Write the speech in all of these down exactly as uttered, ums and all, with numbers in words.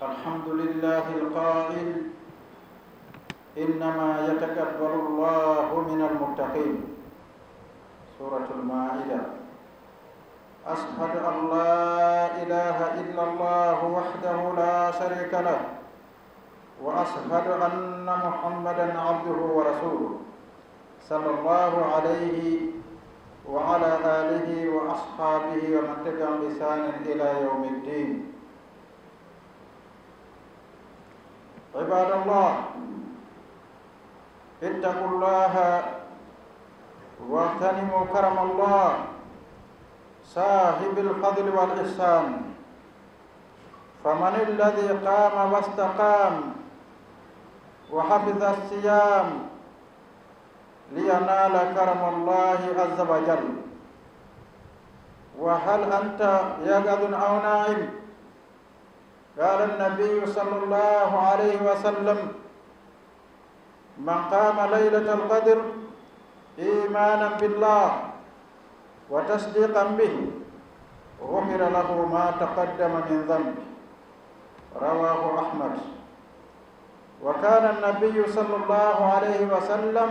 الحمد لله القائل: إنما يتقبل الله من المتقين. سورة المائدة. أشهد أن لا إله إلا الله وحده لا شريك له، وأشهد أن محمدا عبده ورسوله، صلى الله عليه وعلى آله وأصحابه ومن تبعهم بإحسان إلى يوم الدين. عباد الله، اتقوا الله واغتنموا كرم الله صاحب الفضل والإحسان، فمن الذي قام واستقام وحفظ الصيام لينال كرم الله عز وجل؟ وهل أنت يقظ أو نائم؟ قال النبي صلى الله عليه وسلم: من قام ليلة القدر إيمانا بالله وتصديقا به غفر له ما تقدم من ذنبه. رواه أحمد. وكان النبي صلى الله عليه وسلم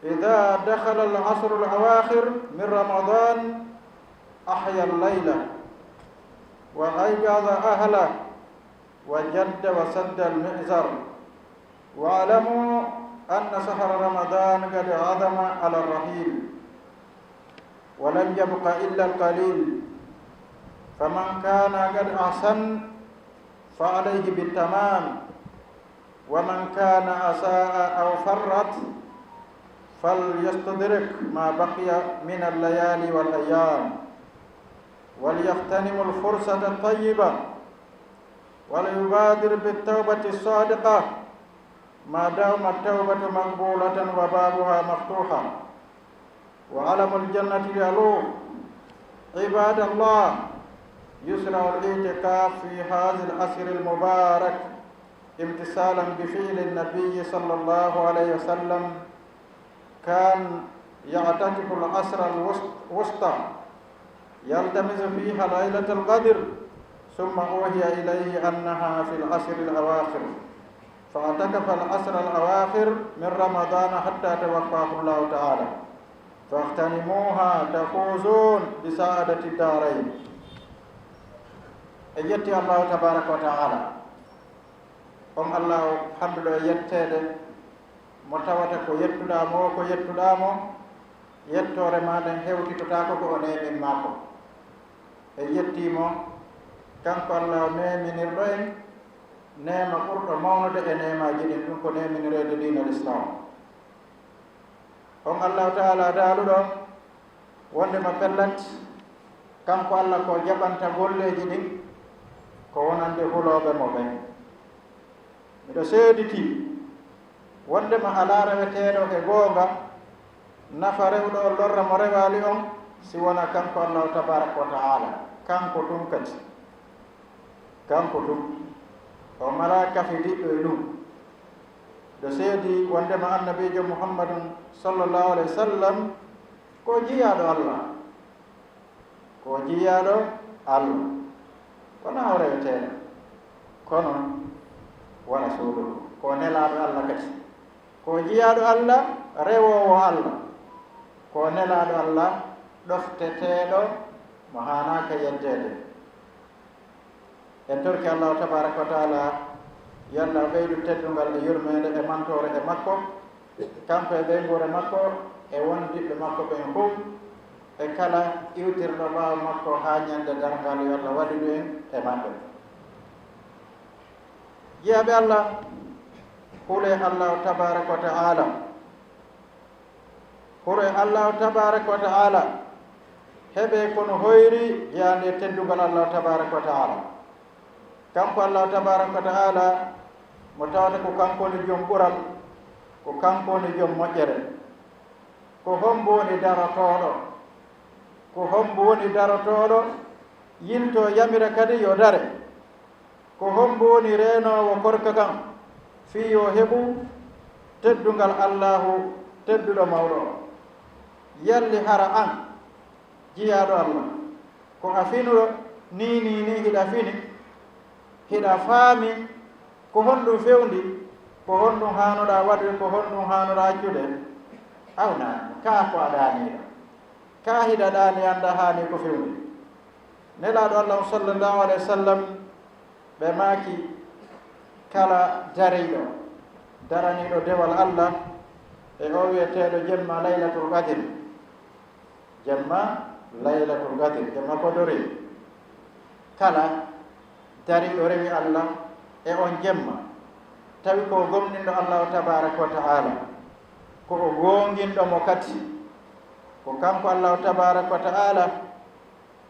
إذا دخل العشر الأواخر من رمضان أحيا الليل وأيقظ أهله وجد وسد المئزر. واعلموا أن شهر رمضان قد عظم على الرحيل ولم يبق إلا القليل، فمن كان قد أحسن فعليه بالتمام، ومن كان أساء أو فرط فليستدرك ما بقي من الليالي والأيام، وليغتنم الفرصة الطيبة، وليبادر بالتوبة الصادقة ما دام التوبة مقبولة وبابها مفتوحا، وعلم الجنة يلوح. عباد الله، يشرع الاعتكاف في هذا العشر المبارك امتثالا بفعل النبي صلى الله عليه وسلم، كان يعتكف العشر الوسط-، الوسطى يلتمس فيها ليلة القدر، ثم أوحي إليه أنها في العشر الأواخر، فاعتكف العشر الأواخر من رمضان حتى توفاه الله تعالى. فاغتنموها تفوزوا بسعادة الدارين. En yetti Allahu tabaraka wa ta'ala, on Allahu handuɗo e yetteede, mo tawata ko yettuɗaa mo, ko yettuɗaa mo, yettoore maa nden hewtitotaako ko o neemin maa ko. En yettii mo, kanko Allahu neeminirɗo en neema ɓurɗo mawnude e neemaaji ɗin, ɗum ko neeminireede diinal Islaam. On Allahu Ta'aalaa daaluɗo wonndema pellet, kanko Alla ko jaɓanta golleeji ɗin ko wonande hulooɓe mo ɓen. Miɗo seeditii wonndema alaa reweteeɗo e goonga nafa rewɗo on, lorra mo rewaali on, si wonaa kanko Allahu Tabaaraka wa Ta'aalaa, kanko tun kadi. Kanko tun, o alaa kafidiiɗo e ɗum. Miɗo seedi wonndema Annabiijo Muhammadun sallallahu alayhi wa sallam ko jiyaaɗo Alla, ko jiyaaɗo Alla, wonaa o reweteeɗo, kono wa rasuuluhu, ko nelaaɗo Alla kadi. Ko jiyaaɗo Alla, rewoowo Alla, ko nelaaɗo Alla, ɗofteteeɗo mo haanaaka yeddeede. En torki Allahu Tabaaraka wa Ta'aalaa, yo Alla ɓeydu teddungal e yurmeende e mantoore e makko, kanko e ɓeynguure makko e wondiɓɓe makko ɓen fow, e kala iwtirɗo ɓaawo makko haa ɲande darngal, yo Alla waɗidu en e maɓɓe. Jiyaaɓe Alla, hulee Allahu Tabaaraka wa Ta'aalaa. Hulee Allahu Tabaaraka wa Ta'aalaa, heɓee ko no hoyri yaande e teddungal Allahu Tabaaraka wa Ta'aalaa. Kanko Allahu Tabaaraka wa Ta'aalaa, mo tawata ko kanko woni jom ɓural, ko kanko woni jom moƴƴere. Ko hommbo woni darotooɗo? Ko hommbo woni darotooɗo, yiltoo yamira kadi yo dare? Ko hommbo woni reenoowo korka kan fii yo heɓu teddungal Allaahu tedduɗo mawɗo on? Yalli hara an, jiyaaɗo Alla, ko a finuɗo nii, nii, nii hiɗa fini, Hiɗa faami ko honɗun fewndi, ko honɗun haanuɗaa waɗude, ko honɗun haanuɗaa accude? Awnaani, kaa ko a ɗaaniiɗo, kaa hiɗa ɗaanii, anndaa haani ko fewndi. Nelaaɗo Allah on, sallallahu alayhi wa sallam, ɓe maaki, kala dariiɗo, daraniiɗo dewal Allah e oo wi'eteeɗo jemma Laylatul Qadr, jemma Laylatul Qadr, jemma ko dori. Kala dariiɗo rewi Allah e on jemma, tawi ko o gomɗinɗo Allahu tabaaraka wa ta'ala, ko o goonginɗo mo kadi, ko kanko Allahu tabaaraka wa ta'ala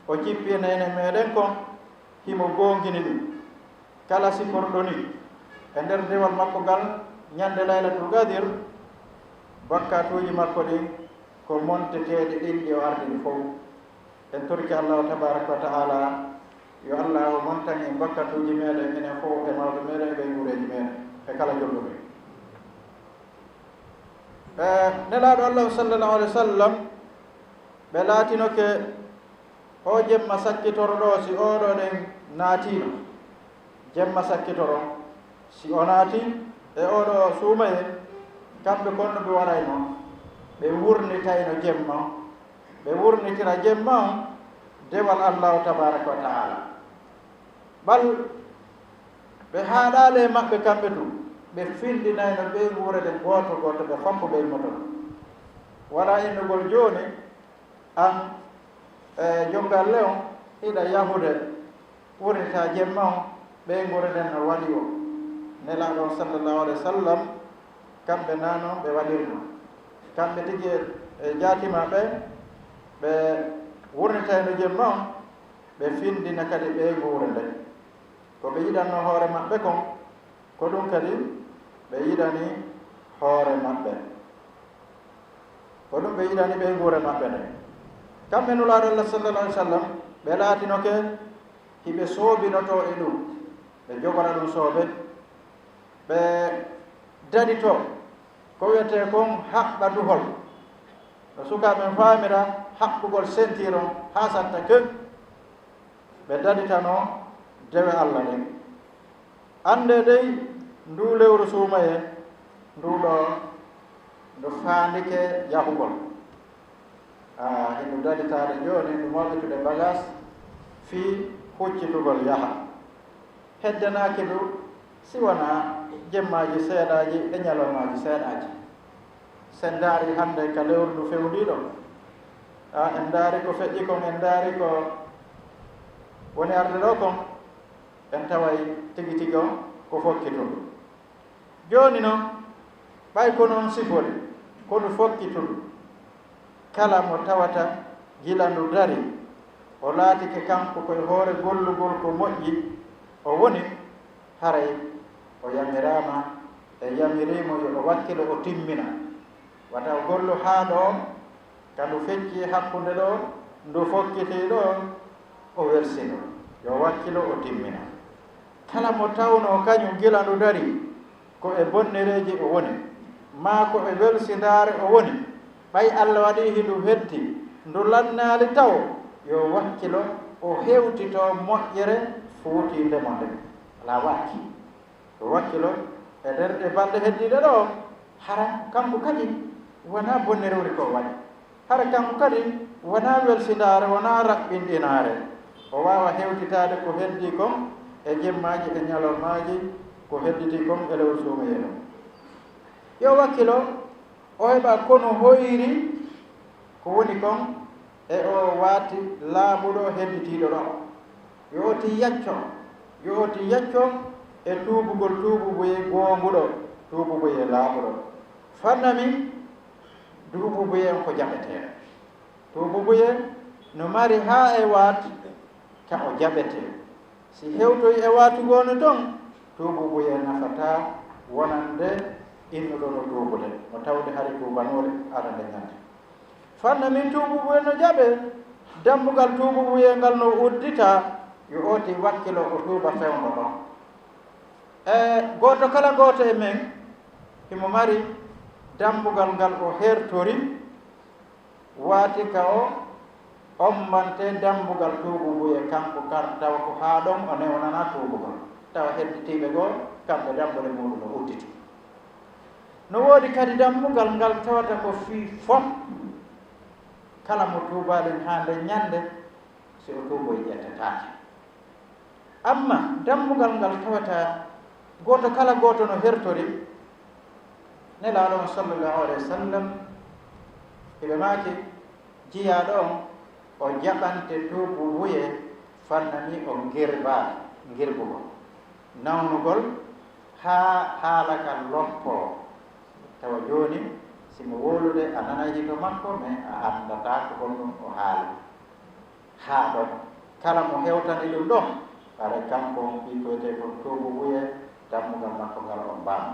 o jippi e neene meɗen kon, himo goongini ɗum. Kala siforɗo ni e nder dewal makko ngal ñande Laylatul Qadr, bakkatuuji makko ɗin ko monteteeɗi ɗin ɗi o ardini fow. En torike Allahu tabaaraka wa ta'ala, yo Allahu montan en bakkatuuji meɗen enen fow e mawɓe meɗen e ɓeynguureeji meɗen e kala julɗo men. E Nelaaɗo Allahu, sallallahu alayhi wa sallam, ɓe laatinoke oo jemma sakkitoro ɗoo, si oo ɗoo ɗen naatiino, jemma sakkitoro, si o naati e oo ɗoo suumayee, kamɓe kon no ɓe waɗayno, ɓe wurnitayno jemma, ɓe wurnitira jemma on dewal Allahu tabaaraka wa ta'ala. Bal ɓe haaɗaali e maɓɓe kamɓe tun, ɓe findinayno ɓeynguure nden gooto gooto, ɓe foppu ɓe immotono. Wala innugol jooni, an, e, jom galle on, hiɗa yahude, wurnita jemma on, ɓeynguure nden no waɗi o. Nelaaɗo on, sallallahu alayhi wa sallam, kamɓe naa non ɓe waɗirno. Kamɓe tigi e, e jaatima ɓe, ɓe wurnitayno jemma on, ɓe findina kadi ɓeynguure nden. Ko ɓe yiɗannoo hoore maɓɓe kon, ko ɗun kadi ɓe yiɗani hoore maɓɓe. Ko ɗun ɓe yiɗani ɓeynguure maɓɓe nden. Kamɓe Nulaaɗo Allah, sallallahu alayhi wa sallam, ɓe laatinoke hiɓe soobinotoo e ɗun, ɓe jogora ɗun soobe, ɓe daditoo ko wi'etee kon haɓɓa duhol. No sukaaɓe men faamira haɓɓugol ceinture on haa satta kek, ɓe daditanoo dewe Alla ɗen. Anndee dey, nduu lewru suumayee, nduu ɗoo, ndu faandike yahugol. Aa, hindu daditaade jooni, ndu mawɓitude bagaas fii huccitugol yaha. Heddanaaki ndu si wanaa jemmaaji seeɗaaji e ñalawmaaji seeɗaaji. Si en ndaarii hannde ka lewru ndu fewndii ɗoo, aa, en ndaarii ko feƴƴi kon, en ndaarii ko woni arde ɗoo kon, en taway tigi tigi on ko fokkitundu. Jooni non, ɓay ko non sifori, ko ndu fokkitundu. Kala mo tawata gila ndu darii, o laatike kanko ko e hoore gollugol ko moƴƴi, o woni, haray o yamiraama, ɓe yamirii mo yo o wakkilo o timmina. Wata o gollu haa ɗoo, ka ndu feccii hakkunde ɗoo, ndu fokkitii ɗoo, o welsino. Yo wakkilo o timmina. Kala mo tawnoo kañun gila ndu darii, ko e bonnereeji o woni, maa ko e welsindaare o woni, ɓay Alla waɗii hindu heddi, ndu lannaali tawo, yo wakkilo o hewtito moƴƴere fuutiinde mo nden. Alaa wakki. Yo wakkilo e nder ɗee balɗe heddiiɗe ɗoo, hara kanko kadi wanaa bonnereeri ko o waɗi. Hara kanko kadi wanaa welsindaare, wanaa raɓɓinɗinaare. O waawa hewtitaade ko heddii kon e jemmaaji e ñalawmaaji, ko hedditii kon e lewru suumayee ndun. Yo wakkilo o heɓa ko no hoyri ko woni kon e oo waati laaɓuɗo hedditiiɗo ɗoo. Yo o tin yacco, yo o tin yacco e tuubugol tuububuyee goonguɗo, tuububuyee laaɓuɗo. Fanna min, tuububuyee on ko jaɓeteeɗo. Tuububuyee no mari haa e waati ka o jaɓetee. Si hewtoyi e waatu goo no ton, tuububuyee nafataa wonande innuɗo no tuubude, no tawde hari tuubanude arande ñande. Fanna min tuububuyee no jaɓee, dambugal tuububuyee ngal no udditaa, yo o tin wakkilo o tuuba fewndo ɗon. E gooto kala gooto e men himo mari dambugal ngal o hertori, waati ka o ommantee dambugal tuububuyee, kanko kar tawa ko haa ɗon o newnanaa tuubugol. Tawa hedditiiɓe goo, kamɓe dambuɗe muuɗum no udditi. No woodi kadi dammugal ngal tawata ko fii fof, kala mo tuubaali haa nden ñannde, si o tuuboyi ƴettetaake. Amma dammugal ngal tawata gooto kala gooto no hertori, Nelaaɗo on sallallahu alayhi wa sallam, hiɓe maaki, jiyaaɗo on, o jaɓante tuubuubuyee fannani o ngirba, ngirbugol, nawnugol haa haala ka loppoo. Tawa jooni, si mo wowlude, a nanay hito makko, mais a anndataa ko honɗun o haali. Haa ɗon, kala mo hewtani ɗun ɗon, haray kanko on fii ko wi'etee kon tuubuubuyee, dammugal makko ngal on mbaama.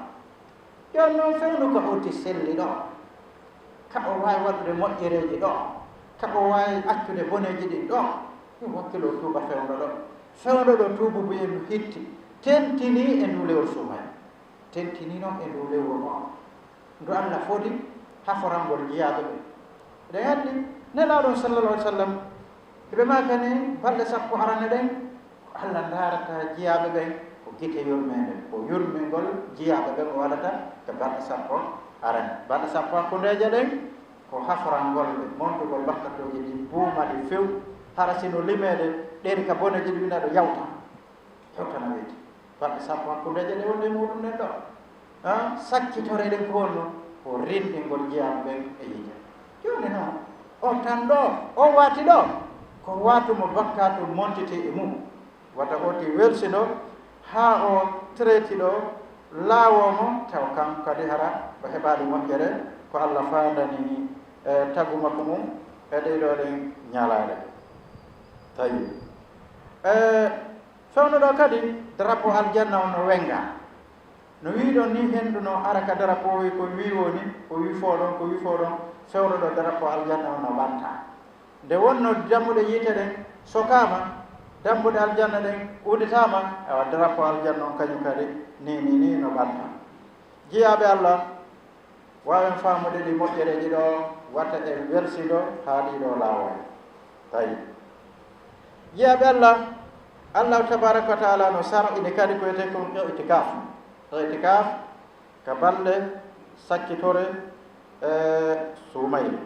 Jooni non, fewndo ka hoti selli ɗoo, ka o waawi waɗude moƴƴereeji ɗoo, ka o waawi accude boneeji ɗin ɗoo, yo wakkilo tuuba fewndo ɗoo. Fewndo ɗoo tuubuubuyee no hitti, tentinii e nduu lewru suumayee. Tentinii non e nduu lewru on. Ndu Alla fodi haforangol jiyaaɓe ɓen. Eɗen anndi Nelaaɗo on sallallahu alaihi wasallam, hiɓe maakani balɗe sappo arane ɗen, ko Alla ndaarata jiyaaɓe ɓen ko gite yurmeende, ko yurmingol jiyaaɓe ɓen o waɗata ka balɗe sappo arane. Balɗe sappo hakkundeeje ɗen ko haforangol ɓe, montugol bakkatuuji ɗin buuma ɗi few, hara si no limeede ɗeri ka boneeji ɗi wina ɗo yawta. Hewtana weeti. Balɗe sappo hakkundeeje ɗe woni e muuɗum ɗen ɗoo. Ah, sakkitore ɗen ko honno? Ko rinɗingol jiyaaɓe ɓen e yiite. Jooni non, o tan ɗoo, o waati ɗoo, ko waatu mo bakkaatu montiti e mum. Wata o ti welsindo haa o treti ɗoo, laawoo mo, taw kanko kadi hara o heɓaali moƴƴere ko Alla faandani, e, tagu makko mum e ɗee ɗoo ɗen ñalaale. Tawi. E, Fewndo ɗoo kadi, drapeau aljanna on no wenga. No wi'i ɗon ni, henndu no ara ka drapeau, ko wi'i woni, ko wi'i foo ɗon, ko wi'i foo ɗon, fewndo ɗoo drapeau aljanna on no ɓanta. Nde wonno dammuɗe yiite ɗen sokaama, dammuɗe aljanna ɗen udditaama, awa drapeau aljanna on kañum kadi ni, ni, ni no ɓanta. Jiyaaɓe Alla, waawen faamude ɗi moƴƴereeji ɗoo, wata en welsindo haa ɗii ɗoo laawol. Tawi. Jiyaaɓe Alla, Allahu tabaaraka wa taala no sar'ini kadi ko wi'etee kon i'tikaaf. I'tikaaf ka balɗe sakkitore, e, suumayee.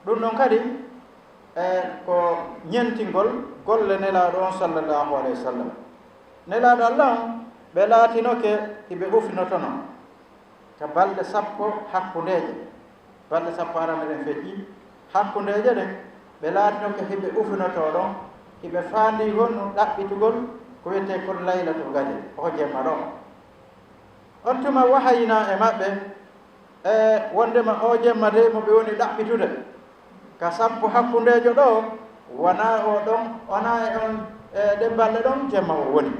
Ɗun non kadi, e, ko ñentingol golle Nelaaɗo on sallallahu alayhi wa sallam. Nelaaɗo Alla on, ɓe laatinoke hiɓe ufinotono ka balɗe sappo hakkundeeje. Balɗe sappo arane ɗen feƴƴi, hakkundeeje ɗen, ɓe laatinoke hiɓe ufinotoo ɗon, hiɓe faandii honno ɗaɓɓitugol ko wi'etee kon Laylatul Qadri, oo jemma ɗoo. On tuma wahayinaa e maɓɓe, e, wondema oo jemma dey mo ɓe woni ɗaɓɓitude ka sappo hakkundeejo ɗoo, wanaa oo ɗon, wanaa e on, e ɗen balɗe ɗon jemma oo woni.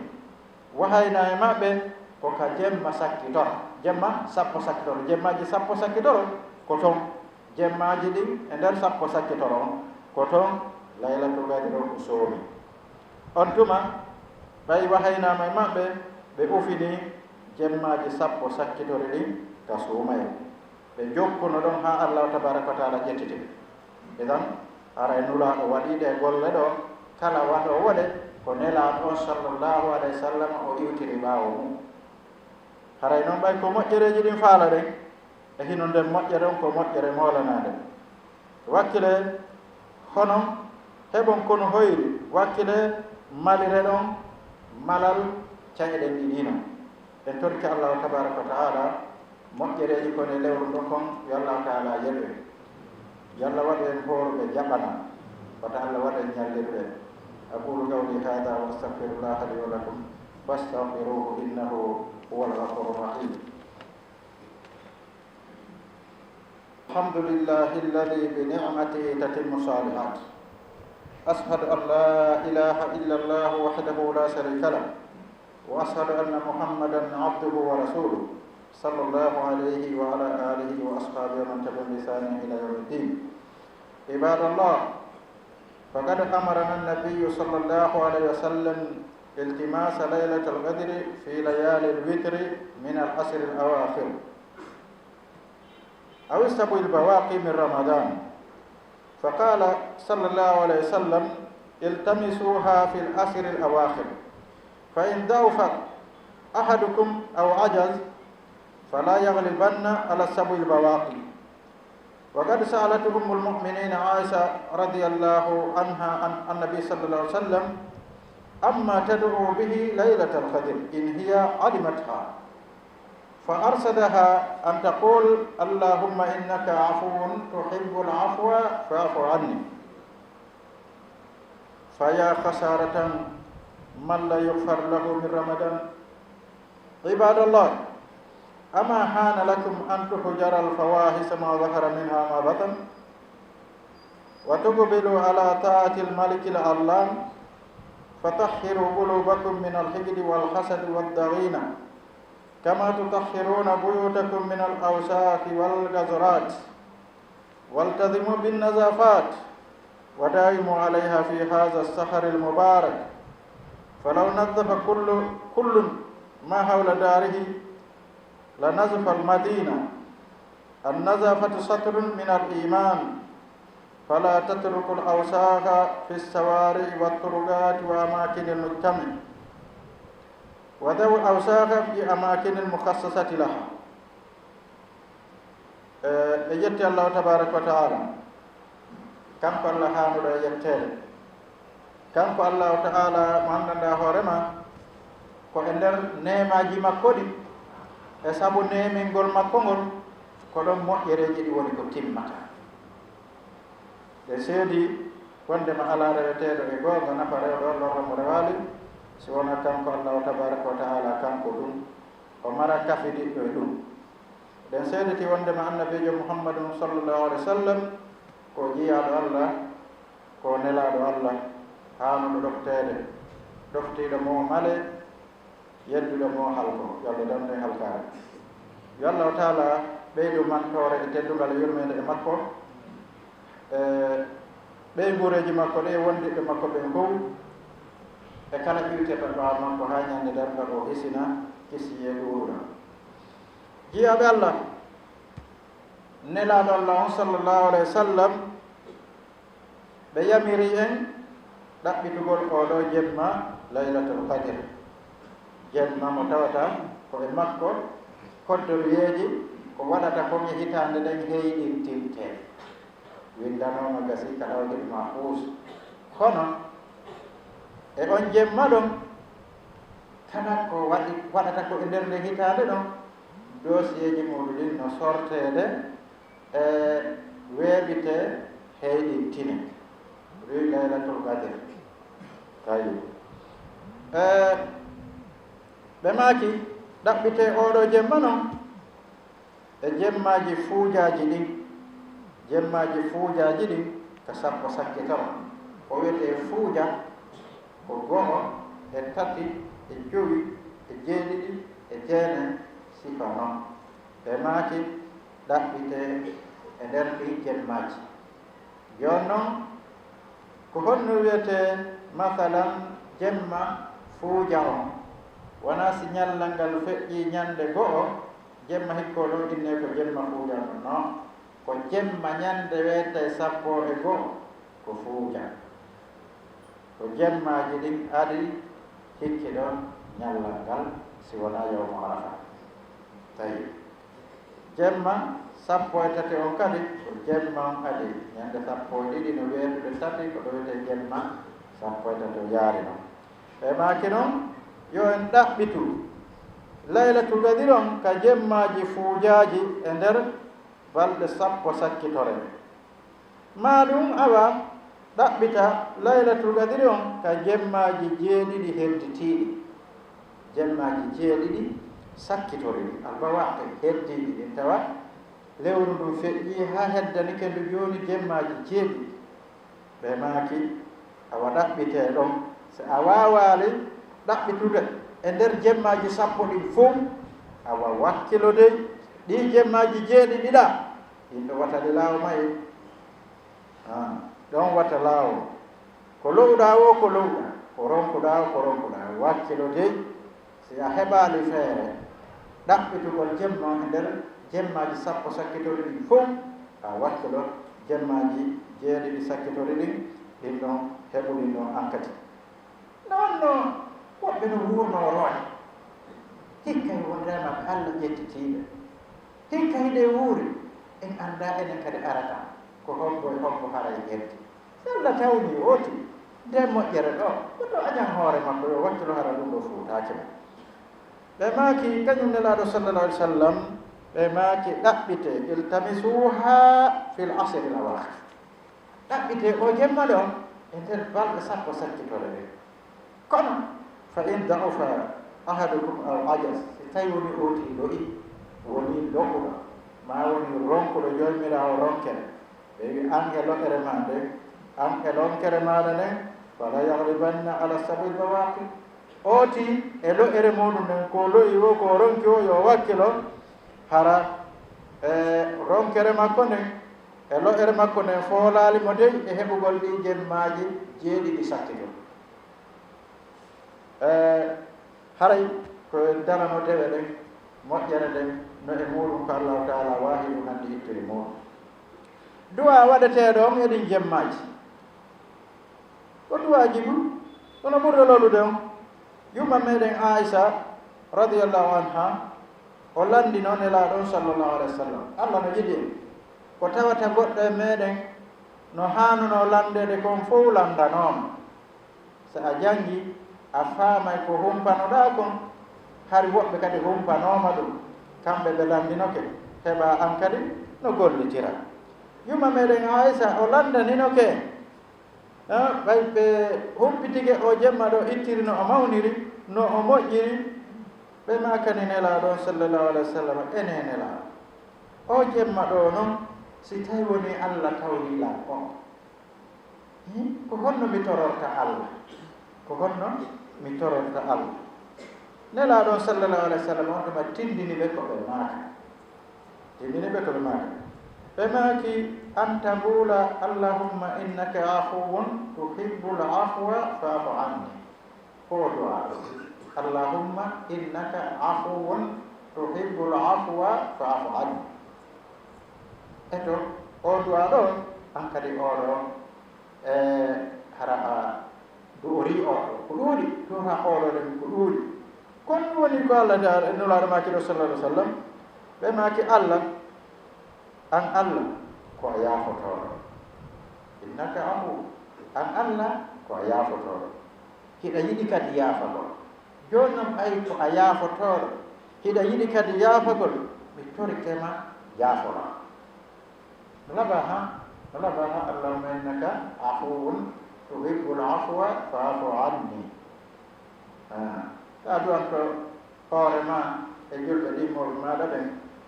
Wahayinaa e maɓɓe ko ka jemma sakkitoro, jemma sappo sakkitoro, jemmaaji sappo sakkitoro ko ton. Jemmaaji ɗin e nder sappo sakkitoro on, ko ton Laylatul Qadri on soomi. On tuma, ɓay wahaynaama e maɓɓe, ɓe ufini jemmaaji sappo sakkitori ɗin ka suumayee. Ɓe jokkuno ɗon haa Allaahu tabaaraka wa taala ƴettiti. Idan, haray Nulaaɗo waɗii ɗee golle ɗoo, kala waɗoowo ɗe, ko Nelaaɗo on, sallallahu alayhi wa sallam, o iwtiri ɓaawo mum. Haray non, ɓay ko moƴƴereeji ɗin faala ɗen, e hino nden moƴƴere on ko moƴƴere moolanaande. Wakkilee hono heɓon konu hoyri, wakkilee malireɗon malal ca'e ɗen ɗiɗi non. En torike Allaahu tabaaraka wa ta'aala moƴƴereeji kon e lewru ndun kon, yo Allaahu ta'aala yeɗu en. Yo Alla waɗu en hooruɓe jaɓana, wata Alla waɗu en ñallirɓe. أقول قولي هذا وأستغفر الله لي ولكم فاستغفروه إنه هو الغفور الرحيم. الحمد لله الذي بنعمته تتم الصالحات. أشهد أن لا إله إلا الله وحده لا شريك له، وأشهد أن محمدا عبده ورسوله، صلى الله عليه وعلى آله وأصحابه ومن تبعهم بإحسان إلى يوم الدين. عباد الله، فقد أمرنا النبي صلى الله عليه وسلم التماس ليلة القدر في ليالي الوتر من العشر الأواخر، أو السبع البواقي من رمضان، فقال صلى الله عليه وسلم: التمسوها في العشر الأواخر، فإن ضعف أحدكم أو عجز فلا يغلبن على السبع البواقي. وقد سألت أم المؤمنين عائشة رضي الله عنها عن النبي صلى الله عليه وسلم عما تدعو به ليلة القدر إن هي علمتها، فأرشدها أن تقول: اللهم إنك عفو تحب العفو فاعف عني. فيا خسارة من لا يغفر له من رمضان. عباد الله، أما حان لكم أن تهجر الفواحش ما ظهر منها ما بطن، وتقبلوا على طاعة الملك العلام، فطهروا قلوبكم من الحقد والحسد والضغينة، كما تطهرون بيوتكم من الأوساخ والقذرات، والتزموا بالنظافات وداوموا عليها في هذا الشهر المبارك، فلو نظف كل، كل ما حول داره لنظف المدينة. النظافة شطر من الإيمان، فلا تتركوا الأوساخ في الشوارع والطرقات وأماكن المجتمع، وذروا الأوساخ في أماكن مخصصة لها. E, e yetti Allahu tabaaraka wa ta'ala. Kanko Allah haanuɗo e yetteede. Kanko Allahu ta'ala mo anndanɗaa hoore maa, ko e nder neemaaji makko ɗin, e sabu neemingol makko ngol, ko ɗon moƴƴereeji ɗin woni ko timmataa. Ɗe seedi wonndema alaa reweteeɗo e goonga nafa rewɗo on lorra mo rewaali, si wonaa kanko Allahu tabaaraka wa ta'ala, kanko ɗun, o maraa kafidiiɗo e ɗun. Ɗen seediti wonndema Annabiijo Muhammadun sallallahu alaihi wasallam ko jiyaaɗo Allah, ko nelaaɗo Allah, haanuɗo ɗofteede, ɗoftiiɗo mo male, yedduɗo mo halko, yo Allah dandu en halkaare. Yo Allahu taala ɓeydu mantoore e teddungal e yurmeende e makko, e ɓeynguureeji makko ɗin e wondiɓɓe makko ɓen fow, e kala iwtirɗo ɓaawo makko haa ɲande darngal o hisina, kisiyee ɗuuɗuɗo. Jiyaaɓe Allah, nelaaɗo Allah on sallallahu alayhi wa sallam, ɓe yamiri en ɗaɓɓitugol oo ɗoo jemma Laylatul Qadr, jemma mo tawata ko e makko koddoruyeeji ko waɗata kon e hitaande nden heyɗintintee. Winndanooma, gasii ka Lawhil Mahfuus. Kono e on jemma ɗon, kala ko waɗi, waɗata ko e nder nden hitaande ɗon, doosiyeeji muuɗum ɗin no sorteede, e weeɓitee, heyɗintinee. Ɗum wi'i Laylatul Qadr. Tawi, e, ɓe maaki, ɗaɓɓitee oo ɗoo jemma non e jemmaaji fuujaaji ɗin. Jemmaaji fuujaaji ɗin ka sappo sakkitoro. Ko wi'etee fuuja ko go'o, e tati, e jowi, e jeeɗiɗi, e jeenay, sifa non. Ɓe maaki, ɗaɓɓitee e nder ɗii jemmaaji. Jooni non, ko honno wi'etee, masalan, jemma fuuja on? Wonaa si ɲallal ngal feƴƴii ɲande go'o, jemma hikko ɗoo innee ko jemma fuuja on. Non, ko jemma ɲande weetay sappo e go'o, ko fuuja. Ko jemmaaji ɗin adii hikki ɗon ɲallal ngal, si wonaa yawmu Arafa. Tawi jemma sappo e tati on kadi, ko jemma on adii. Ɲande sappo e ɗiɗi no weetude tati, ko ɗo wi'etee jemma sappo e tati on yaari non. Ɓe maaki non, yo en ɗaɓɓitu Laylatul Qadri on ka jemmaaji fuujaaji e nder balɗe sappo sakkitore. Maa ɗun, awa, ɗaɓɓita Laylatul Qadri on ka jemmaaji jeeɗiɗi hedditiiɗi. Jemmaaji jeeɗiɗi sakkitori ɗin, albawaaqi heddiiɗi ɗin, tawa lewru ndun feƴƴii haa heddanike ndu jooni jemmaaji jeeɗiɗi. Ɓe maaki, awa ɗaɓɓitee ɗon. Si a waawaali ɗaɓɓitude e nder jemmaaji sappo ɗin fow, awa wakkilo dey ɗii jemmaaji jeeɗiɗi ɗaa, ɗin ɗon wata ɗi laawo maye. Ah, ɗon wata laawo. Ko lo'uɗaa woo, ko lo'uɗaa, ko ronkuɗaa woo, ko ronkuɗaa, wakkilo dey. Si a heɓaali feere ɗaɓɓitugol jemma e nder jemmaaji sappo sakkitori ɗin fow, a wakkilo jemmaaji jeeɗiɗi sakkitori ɗin, ɗin ɗon heɓu ɗin ɗon an kadi. No wonno woɓɓe No wuurnoo ro'e. Hikka e wonde maɓɓe Alla ƴettitiiɓe. Hikka hiɗen wuuri, en anndaa enen kadi arata ko hombo e hombo haray heddi. Si Alla tawnii ooti, nden moƴƴere ɗoo, ko ɗoo añan hoore makko, yo wakkilo hara ɗum ɗoo fuutaaki mo. Ɓe maaki, kañum Nelaaɗo sallallahu alaihi wasallam, ɓe maaki, ɗaɓɓite, iltamisuha fil ashril awakhir. Ɗaɓɓite o jemma ɗoo e nder balɗe sappo sakkitore ɗen. Kono, fa in da'ufa ahadukum aw ajaz, si tawi woni ooti lo'i, woni lo'uɗo, maa woni ronkuɗo Joomiraawo ronkere, ɓe wi, an e lo'ere maa nden, an e lonkere maaɗa nden, fala yaghlibanna ala sab'il bawaqi. Ooti e lo'ere muuɗum nden, ko lo'i o, ko ronki o, yo wakkilo, hara e ronkere makko nden, e lo'ere makko nden foolaali mo dey e heɓugol ɗii jemmaaji jeeɗiɗi sakkito. E, haray ko en darano dewe ɗen, moƴƴere nden, no e muuɗum ko Allahu Taala waahidu hande ittiri muuɗum. Du'a waɗeteeɗo on e ɗin jemmaaji. Ko du'aaji ɗum, kono ɓurɗo lolude on, yumma meɗen Aisha radiyallahu anha, o landino Nelaaɗo on sallallahu alaihi wasallam. Alla no yiɗi en. Ko tawata goɗɗo e meɗen no haanunoo landeede kon fow landanooma. Si a jangi, a faamay ko humpanoɗaa kon, hari woɓɓe kadi humpanooma ɗum. Kamɓe ɓe landinoke, heɓa an kadi no gollitira. Yumma meɗen Aisha, o landaninoke, ah, ɓay ɓe humpitike o jemma ɗo ittiri no o mawniri, no o moƴƴiri, ɓe maakani Nelaaɗo on sallallahu alaihi wasallam, ene Nelaaɗo, o jemma ɗo non, si tawi woni Alla tawni lan on, hmm, ko honno mi tororta Alla? Ko honno mi tororta Alla? Nelaaɗo on sallallahu alaihi wasallam on tuma tindini ɓe ko ɓe maaka. Tindini ɓe ko ɓe maaka. Ɓe maaki, an taqula, Allahumma innaka afuwun tuhibbul afwa fa'fu anni. Ko du'a ɗo. Allahumma innaka afuwun tuhibbul afwa fa'fu anni. Eto, o du'a ɗo, an kadi o ɗo, e, hara a du'ori o ɗo. Ko ɗuuɗi, du'a o ɗo ɗen ko ɗuuɗi. Kon woni ko Allah Taala, e Nulaaɗo maaki ɗo, sallallahu alaihi wasallam, ɓe maaki, Allah, an Allah, ko a yaafotooɗo. Innaka afuw, an Allah, ko a yaafotooɗo. Hiɗa yiɗi kadi yaafagol. Jooni non, ɓay ko a yaafotooɗo, hiɗa yiɗi kadi yaafagol, mi torike ma, yaaforaa. Labaha, labaha, Allahumma innaka afuwun tuhibbul afwa fa'fu anni. Ah, sa du'anto hoore ma e julɓe ɗin mawɓe maaɗa ɓen,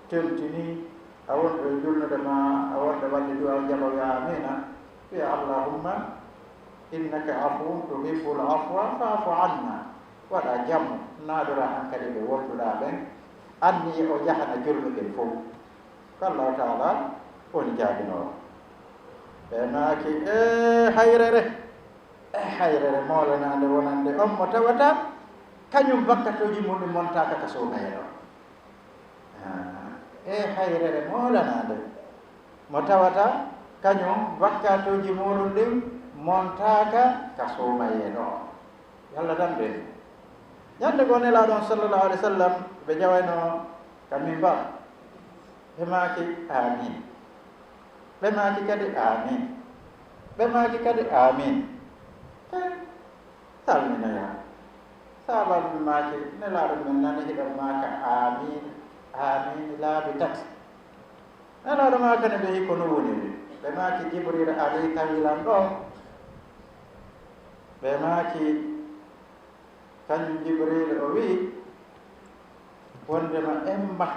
tentinii a wonɗo e julnude ma, a wonɗo waɗde du'a jaɓa wi'a amiina, wi'a, Allahumma innaka afuwun tuhibbul afwa fa'fu anna. Waɗa jamu, naadoraa hankadi ɓe wonduɗaa ɓen, anniye o jahana julɓe ɓen fow. Ko Allahu Taala woni jaabinoowo. Ɓe maaki, ee hayrere, ee hayrere moolanaande wonande on mo tawata kañum bakkatooji mum ɗin montaaka ka suumayee ɗon. Aa, ee hayrere moolanaande mo tawata kañum bakkatooji muuɗum ɗin montaaka ka suumayee ɗon. Yalla tan ɓe. Ñande goo Nelaaɗo on sallallahu alaihi wasallam ɓe jawayno ka minbar. Ɓe maaki, "Amin." Ɓe maaki kadi, "Amin." Ɓe maaki kadi, "Amin." Eh, salminoyaa. Sahaabaaɓe ɓe maaki, "Nelaaɗo men nani hiɗon maaka, 'Amin, amin,' laabi tati." Nelaaɗo maakani ɓe, "Hiko no woniri?" Ɓe maaki, "Jibril arii tawi lan ɗoo." Ɓe maaki, kañum Jibril o wi'i, wondema emma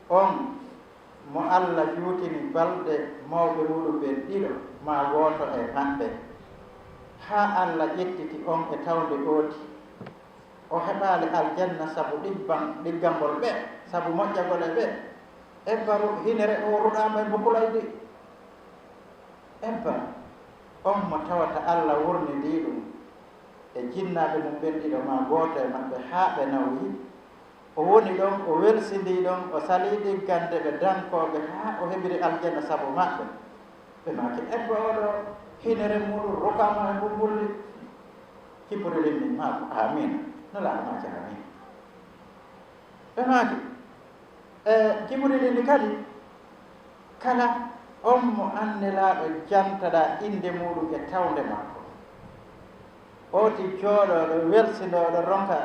on mo Alla juutini balɗe mawɓe muɗum ɓen ɗiɗo, maa gooto e maɓɓe, haa Alla ƴettiti on e tawnde ooti, o heɓaali aljanna sabu ɗiggan-, ɗiggangol ɓe, sabu moƴƴagol e ɓe. Ebbaru hinere o ruɗaama e mbukulaydi. Ebba, on mo tawata Alla wurnidii ɗum e jinnaaɓe mum ɓen ɗiɗo maa gooto e maɓɓe haa ɓe nawyi, o woni ɗon, o welsindii ɗon, o salii ɗiggande ɓe dankooɓe haa o heɓiri aljanna sabu maɓɓe. Ɓe maaki, "Ebba oo ɗoo, hinere muuɗum rukaama e mbumbuldi." Jibril inni maako, "Aamiin." Nelaaɗo maaki, "Aamiin." Ɓe maaki, e Jibril inni kadi, "Kala on mo an Nelaaɗo jantaɗaa innde muuɗum e tawnde makko, o ti jooɗooɗo, welsindooɗo, ronka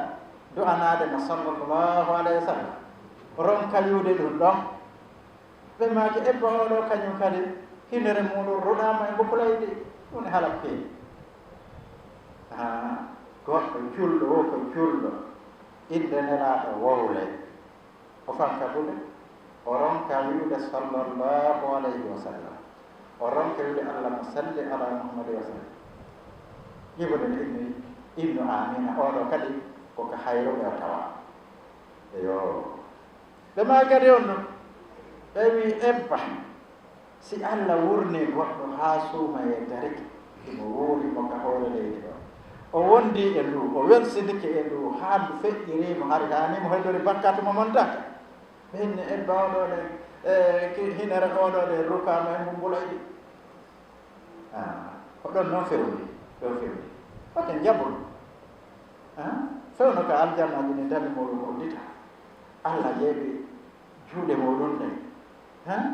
du'anaade mo, sallallahu alayhi wa sallam, ronka wi'ude ɗum ɗon." Ɓe maaki, "Ebba oo ɗoo kañum kadi, hinere muuɗum ruɗaama e mbokulayɗi, ɗum ne halak fii." Haa, goɗɗo julɗo wo ko julɗo, innde Nelaaɗo wowle, o fanka buɗe, o ronka wi'ude, "Sallallahu alayhi wa sallam." O ronka wi'ude, "Allahumma salli ala Muhammadin wa sallim." Jibril inni, innu aamiina, oo ɗoo kadi ko ka hayruɓe o tawaa. Eyo. Ɓe maaki kadi on non, ɓe wi'i, "Ebba, si Alla wurnii goɗɗo haa suumayee darike, himo wuuri mo ka hoore leydi ɗoo. O wondii e ndu, o welsindike e ndu, haa ndu feƴƴirii mo, hari haanii mo heddori bakkaatu mo montaaka." Ɓe inni, "Ebba oo ɗoo ɗen, e, ki-, hinere oo ɗoo ɗen rukaama e mbumbulay ɗi." Ah, ko ɗon non fewndi, ɗon fewndi. Wate njabun. Ah, fewndo ka aljanna ɗin e dami muɗum uddita. Alla yeeɓi juuɗe muɗum ɗen. Ah,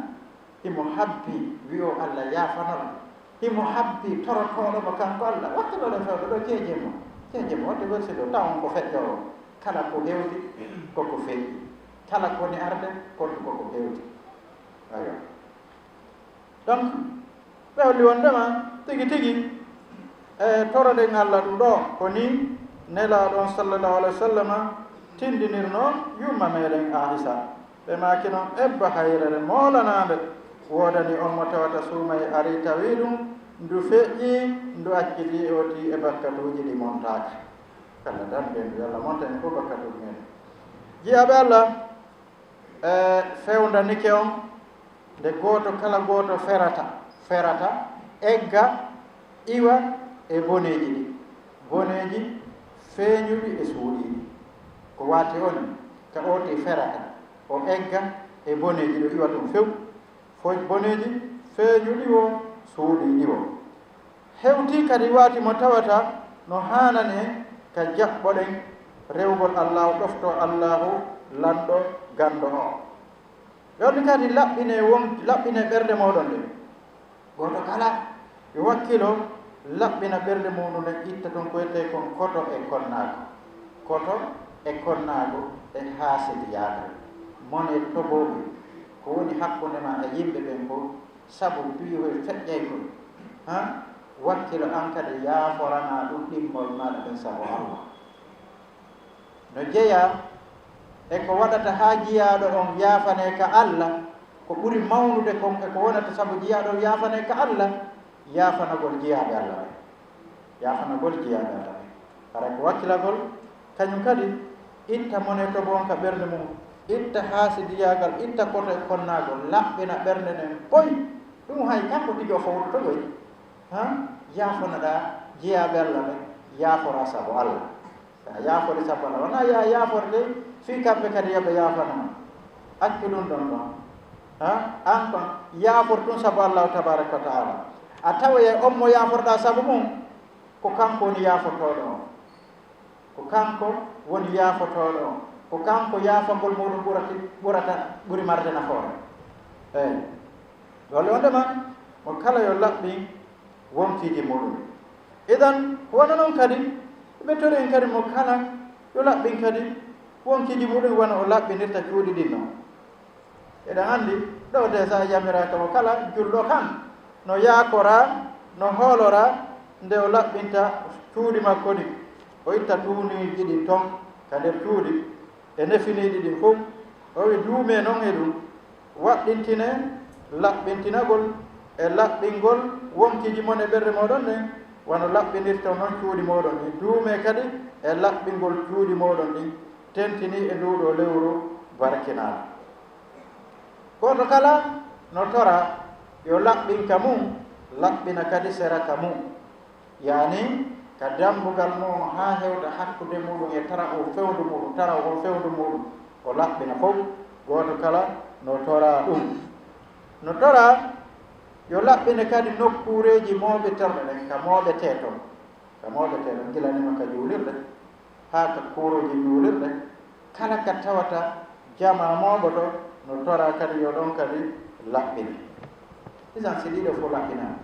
himo habbi wi'o Alla yaafanoo. Himo habbi torotooɗo mo kanko Alla. Wattanoɗen fewndo ɗo jeejee mo. Jeejee mo, wate welsi ɗo, tawon ko feƴƴoowo. Kala ko hewti, ko ko feƴƴi. Kala ko woni arde, ko ko ko hewti. Ayo. Donc, ɓe holli wondema tigi tigi, e, toroɗen Alla ɗum ɗoo, ko nii Nelaaɗo on, sallallahu alayhi wa sallam, tindinirnoo yumma meɗen Aisha. Ɓe maaki non, ebba hayrere moolanaande woodani on mo tawata suumay arii tawi ɗum, ndu feƴƴii, ndu acciti, o tii e bakkatuuji ɗi montaaka. Kala dambe ndu Alla monta en fof bakkatuuji men. Jiyaaɓe Alla, e, fewndanike on, nde gooto kala gooto ferata, ferata, egga, iwa e boneeji ɗi. Boneeji feeñuɗi e suuɗiiɗi. Ko waati on ka ooti ferata, o egga e boneeji ɗo iwa ɗum few. Foy boneeji feeñuɗi wo, suuɗiiɗi wo. Hewtii kadi waati mo tawata no haanani en ka jaɓɓoɗen rewugol Allaahu, ɗoftoo Allaahu lanɗo ganndo on. Ɓe woni kadi laɓɓinee won, laɓɓinee ɓerɗe mooɗon ɗen. Gooto kala yo wakkilo laɓɓina ɓerɗe muuɗum ɗen, itta ton ko wi'etee kon koto e konnaagu. Koto e konnaagu e haasidiyaagal. Mone tobooɓe ko woni hakkunde maa e yimɓe ɓen fow, sabu piihoy feƴƴay kon. Ha? Wakkilo an kadi yaaforanaa ɗum ɗimmol maaɗa ɗen sabu Allah. No jeyaa e ko waɗata haa jiyaaɗo on yaafanee ka Alla, ko ɓuri mawnude kon e ko wonata sabu jiyaaɗo on yaafanee ka Alla, yaafanagol jiyaaɓe Alla ɓen. Yaafanagol jiyaaɓe Alla ɓen. Haray ko wakkilagol, kañum kadi, itta mone tobo on ka ɓernde mum, itta haasidiyaagal, itta koto e konnaagol, laɓɓina ɓernde nden poy. Ɗum hay kanko tigi o fowtoto koy. Ha? Yaafonoɗaa jiyaaɓe Alla ɓen, yaaforaa sabu Alla. Si a yaaforii sabu Alla, wonaa yo a yaaforde fii kamɓe kadi yo ɓe yaafano ma. Accu ɗum ɗon ɗon. Ha? An kon, yaafor tun sabu Allaahu tabaaraka wa ta'aala. A tawoyay on mo yaaforɗaa sabu mum, ko kanko woni yaafotooɗo on. Ko kanko woni yaafotooɗo on. Ko kanko yaafagol muuɗum ɓurati, ɓurata, ɓuri marde nafoore. Eey. Ɗole wondema, mo kala yo laɓɓin wonkiiji muuɗum. Idan, ko wano non kadi, ɓe tori en kadi mo kala yo laɓɓin kadi wonkiiji muuɗum wano o laɓɓinirta cuuɗi ɗin non. Eɗen anndi, ɗo déjà yamiraaka mo kala julɗo kan, no yaakoraa, no hooloraa nde o laɓɓinta cuuɗi makko ɗin. O itta tuuniiji ɗin ton ka nder cuuɗi, e nefiniiɗi ɗin fow, o wi'i, duumee non e ɗum, waɗɗintinee laɓɓintinagol e laɓɓingol wonkiiji mon e ɓerɗe mooɗon ɗen, wano laɓɓinirton non cuuɗi mooɗon ɗin. Duumee kadi e laɓɓingol cuuɗi mooɗon ɗin, tentinii e nduu ɗoo lewru barkinaaɗo. Gooto kala no toraa yo laɓɓin ka mum, laɓɓina kadi sera ka mum. Yaani, ka dambugal mum haa hewta hakkunde muuɗum e taraw on fewndu muuɗum, taraw on fewndu muuɗum, o laɓɓina fow, gooto kala no toraa ɗum. No toraa yo laɓɓine kadi nokkuureeji mooɓitorɗe ɗen, ka mooɓetee ton. Ka mooɓeteeɗo gilaniima ka juulirde, haa ka kuurooji juulirde, kala ka tawata jamaa mooɓoto no toraa kadi yo ɗon kadi laɓɓin. Isan si ɗiɗo fof laɓɓinaama,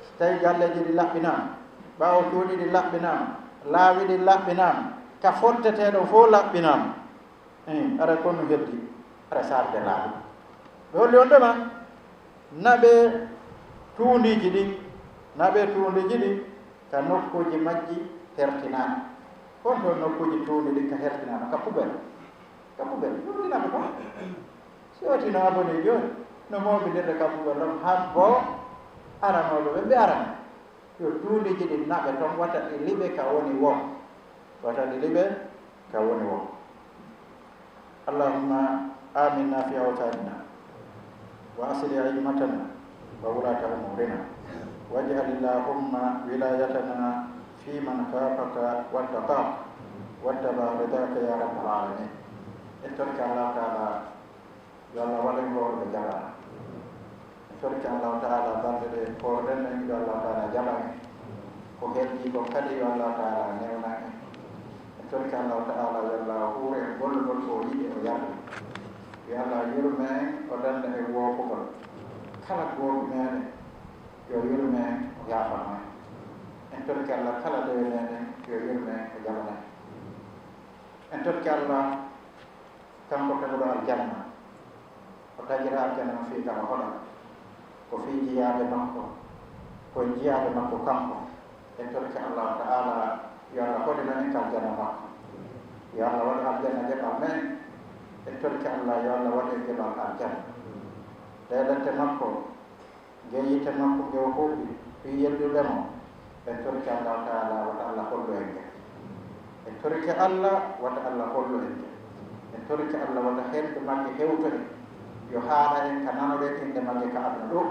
si tawi galleeji ɗi laɓɓinaama, ɓaawo cuuɗi ɗi laɓɓinaama, laawi ɗi laɓɓinaama, ka fottetee ɗon fof laɓɓinaama, Iin, aray kon no heddi, aray sarde laaɓi. Ɓe holli on ɗema, naɓe tuundiiji ɗin, naɓe tuundiiji ɗin ka nokkuuji majji hertinaaɗi. Kon ton nokkuuji tuundi ɗin ka hertinaama, ka poubelle. Ka poubelle, ɗum ɗi naɓe kon. Si o tino abonné jooni, no mooɓindirde ka poubelle ɗon, habbo aranooɓe ɓe, ɓe arana. Yo tuundiiji ɗin naɓe ton, wata ɗi liɓe ka woni woo. Wata ɗi liɓe ka woni woo. اللهم آمنا في أوطاننا وأصلح أئمتنا وولاة أمورنا واجعل اللهم ولايتنا في من خافك واتقاك واتبع رضاك يا رب العالمين. En torike Allahu Taala, yo Allah waɗu en hoorɓe jaɓaaɓe. En torike Allahu Taala balɗe ɗe koorɗen ɗen, yo Allahu Taala jaɓan en. Ko heddii kon kadi, yo Allahu Taala newnan en. En torike Allahu Taala, yo Allah huur en gollugol ko o yiɗi, o yarda. Yo Allah yurme en, o danda en woofugol. Kala gooŋɗi meɗen, yo yurme en, o yaafano en. En torike Allah kala dewe meɗen, yo yurme en, o jaɓana en. En torike Allah, kanko keɓuɗo aljanna, o tagira aljanna on fii gaba hoɗa. Ko fii jiyaaɓe makko, ko e jiyaaɓe makko kanko. En torike Allahu Ta'ala, yo Allah hoɗino en ka aljanna makko. Yo Allah waɗu aljanna jaɓal men. En torike Allah, yo Allah waɗu en jaɓal aljanna. Ɗee lette makko, Nge yiite makko nge o huɓɓi fii yeddude mo, en torike Allahu Ta'ala wata Allah hollu en nge. En torike Allah wata Allah hollu en nge. En torike Allah wata hendu magge hewto en. Yo haara en ka nanoɗen innde magge ka aduna ɗoo.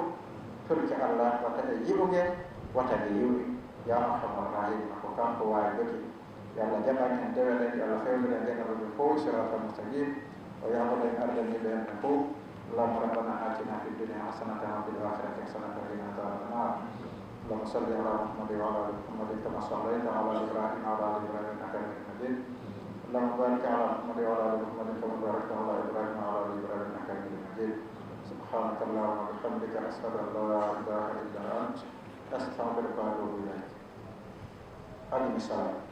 Torike Allah wata en yi'u nge, wata nge yi'u en. Yaa Arhamar Raahimiina, ko kanko waawi doki. Yo Allah jaɓan en dewe ɗen, yo Allah fewndu en geɗal men fow, siraatal mustaqiim, o yaafo en ardaniiɓe en ɓen fow. اللهم ربنا آتنا في الدنيا حسنة وفي الآخرة حسنة وقنا عذاب النار. اللهم صل على محمد وعلى آل محمد كما صليت على إبراهيم وعلى آل إبراهيم إنك حميد مجيد. اللهم بارك على محمد وعلى آل محمد كما باركت على إبراهيم وعلى آل إبراهيم إنك حميد مجيد. سبحانك اللهم وبحمدك، أشهد أن لا إله إلا أنت، أستغفرك وأتوب إليك. أقم الصلاة.